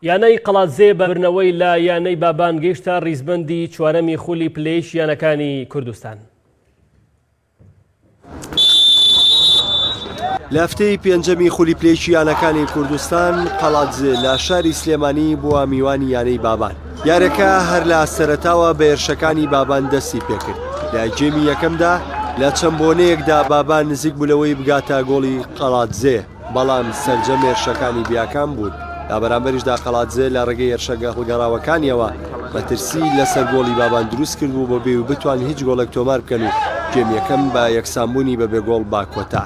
یانەی قەڵادزێ بە بردنەوەی لە یانەی بابان گەیشتە ریزبەندی چوارەمی خولی پلەیەکی یانەکانی کوردستان. لە هەفتەی پێنجەمی خولی پلەیەکی یانەکانی کوردستان قەڵادزێ لە شاری سلێمانی بووە میوانی یانەی بابان. یاریەکە هەر لە سەرەتاوە بە هێرشەکانی بابان دەستی پێکرد. لە گێمی یەکەمدا لە چەند بۆنەیەکدا بابان نزیک بوو لەوەی بگاتە گۆڵی قەڵادزێ. بەڵام سەرجەم هێرشەکانی بیاکان بوون، لە بەرامبەریشدا قەڵادزێ لە ڕێگەی هێرشە هەڵگەڕاوەکانیەوە مەترسی لەسەر گۆڵی بابان دروستکرد و بەبێ و بتوان هیچ گۆڵێک تۆمار بکەن و گێم یەکەم بە یەکسانبوونی بەبێ گۆڵ بە کۆتا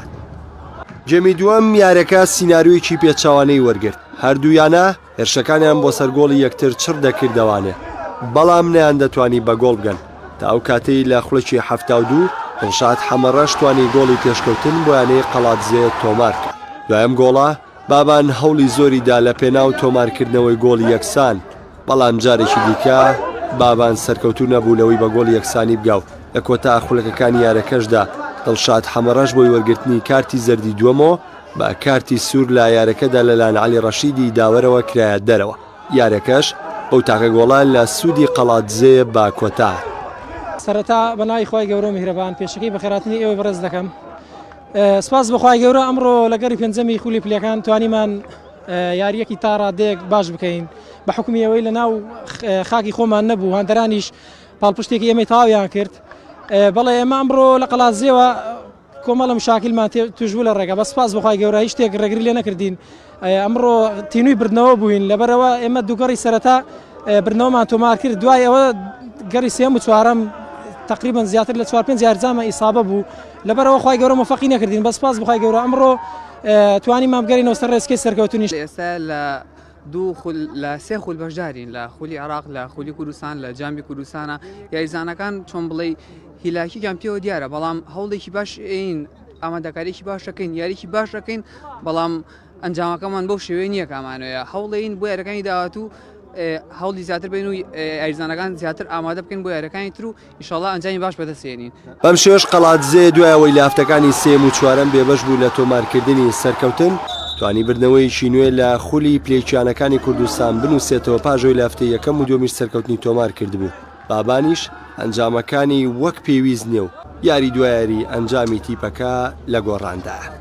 گێمی دووەم یارەکە سیناریۆیەکی پێچەوانەی وەرگرت هەردوو یانە هێرشەکانیان بۆ سەر گۆڵی یەکتر چڕ دەکردەوانێ، بەڵام نەیاندەتوانی بە گۆڵ بگەن، تا ئەو کاتەی لە خولەکی 72 دڵشاد حەمەڕەش توانی گۆڵی پێشکەوتن بۆ یانەی قەڵادزێ تۆمار بکات. دوای ئەم گۆڵە، بابان هەوڵی زۆری دا لە پێناو تۆمارکردنەوەی گۆڵی یەکسان، بەڵام جارێکی دیکە بابان سەرکەوتوو نەبوو لەوەی بە گۆڵی یەکسانی بگا و لە کۆتا خولەکەکانی یارەکەشدا دڵشاد حەمەڕەش بۆی وەرگرتنی کارتی زەردی دووەمەوە بە کارتی سوور لە یارەکەدا لەلایەن عەلی ڕەشیدی داوەرەوە کرایە دەرەوە، یارەکەش بەو تاکە گۆڵە لە سوودی قەڵادزێ بە کۆتا. سەرەتا بە ناوی خوای گەورە و میهرەبان پێشەکی بەخێرهاتنی ئێوەی بەڕێز دەکەم. سپاس بۆ خوای گەورە ئەمڕۆ لە گەڕی پێنجەمی خولی پلەکان توانیمان یاریەکی تا ڕادەیەک باش بکەین بە حکومی ئەوەی لە ناو خاکی خۆمان نەبوو هاندەرانیش پاڵپشتێکی ئێمەی تەواویان کرد بەڵێ ئێمە ئەمڕۆ لە قەڵادزێوە کۆمەڵە مشاکلمان توش بوو لە ڕێگا بەس سپاس بۆ خوای گەورە هیچ شتێک ڕێگری لێ نەکردین ئەمڕۆ تینووی بردنەوە بووین لەبەرەوە ئێمە دووگەڕی سەرەتا بردنەوەمان تۆمار کرد دوای ئەوە گەڕی سێم و چوارەم تقریبا زیاتر لە چوار پێنج یارجامە ئیسابە بوو لەبەرەوە خوای گەورە مۆفەقی نەکردین بەس سپاس بۆ خوای گەورە ئەمڕۆ توانیمان بگەرینەوە سەر ڕێچکەی سەرکەوتنیش. ئێستا لە دوو خول لە سێ خول بەشدارین لە خولی عراق لە خولی کوردستان لە جامی کوردستانە یاریزانەکان چۆن بڵێ هیلاکیان پێوە دیارە بەڵام هەوڵێکی باش ئەین ئامادەکاریی باش دەکەین یاریی باش دەکەین بەڵام ئەنجامەکەمان بەو شێوەیە نییە کامانەیە هەوڵین بۆ یاریەکانی داهاتوو هەوڵی زیاتر بین و یاریزانەکان زیاتر ئامادە بکەین بۆ یاریەکانی تر و ئیشەڵا ئەنجامی باش بەدەستێنین. بەم شێوەش قەڵادزێ دوای ئەوەی لە هەفتەکانی سێیەم و چوارەم بێبەش بوو لە تۆمارکردنی سەرکەوتن، توانی بردنەوەیەکی نوێ لە خولی پلەیەکیانەکانی کوردستان بنووسێتەوە پاش ئەوەی لە هەفتەی یەکەم و دووەمیش سەرکەوتنی تۆمار کردبوو. بابانیش ئەنجامەکانی وەک پێویست نییە و یاری دوایاری ئەنجامی تیپەکە لە گۆڕاندایە.